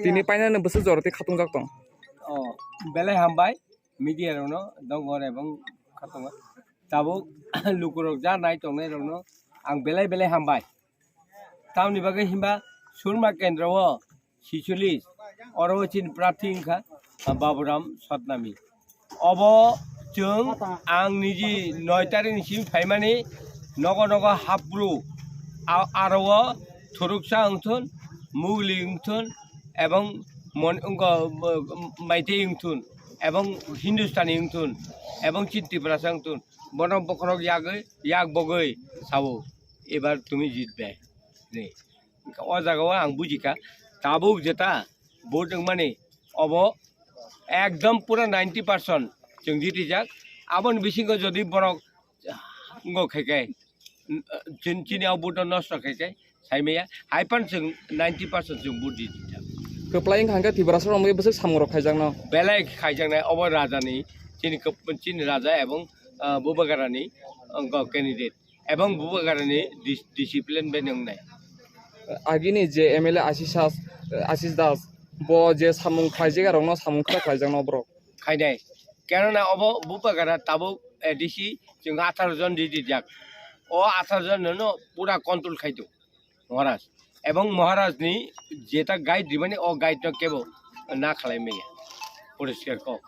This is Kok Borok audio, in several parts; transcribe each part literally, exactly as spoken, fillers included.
Tini painani bwswk jora tei khatungjak tong. O, belai hambai media rokno dongor ebong khatungo. Tabuk lukurok ja nai tongnai rokno ang belai belai hambai. Tamni bagwi himba Surma Kendra o sichulis oro chini prarthi wngkha Baburam Satnami. Obo chwng ang niji noi tarikni simi phaimani nogo nogo hapru a-, aro o thuruksa wngthun, mugli wngthun, ebong mon-, wngko, bo-, maitei wngthun, ebong Hindustani wngthun, ebong chini Tiprasa wngthun, bono bokhorok yagwi, yak bogwi sao, "Ebar tumi jitbe," hinwi. O jaga o ang bujikha, tabuk jeta vote wngmani obo ekdom pura ninety percent chwng jitijak. Aboni bisingo jodi borok wngkha khe, chin-, chini o vote no nosto khe khe saimaya, hai phano chwng ninety percent chwng vote jitijak. Kwplai wngkha hwnkhe Tiprasa rok bwswk samung rok khaijakno. Belai khaijaknai obo raja ni, chini kwp-, chini raja ebong, ah, Bubagra ni, wngkha candidate. Ebong Bubagrani dis-, discipline bai nwngnai. Agini je M L A Ashish Das, Ashish Das, bo je samung khlaijak, arokno samung khlai khlaijakno borok. Khainai. Kenana obo Bubagra tabuk A D C chwng atharo jon rijak. O atharo jon no pura control khaito Maharaj. Ebong Maharaj ni jeta guide rimani o guide no kebo na khlai maya. Poriskar kok.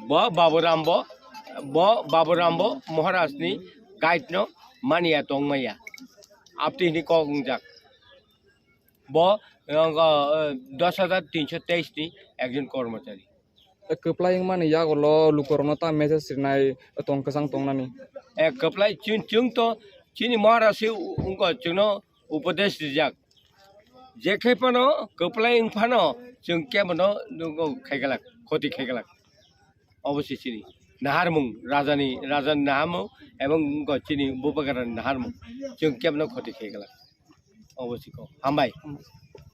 Bo Baburam bo, bo Baburam bo Maharaj ni guide no maniya tongmaya. Apti hini kok wngjak. Bo, eh, dos hajar tinso teis ni ekjon kormochari. Kwplai wngmani yagulo lukurokno ta message rinai tong kwchang tongnani. Eh, kwplai chwng, chwng to chini Maharaj se wngkha chwngno upodesh rijak. Jekhe phano kwplai wng phano chwng kebono nugo khaigalak, khoti khaigalak. Obo se chini naharmung, rajani, rajani naharmung ebong wngkha chini Bubagrani naharmung. Chwng kebono khoti khaigalak. Obo se kok. Hambai.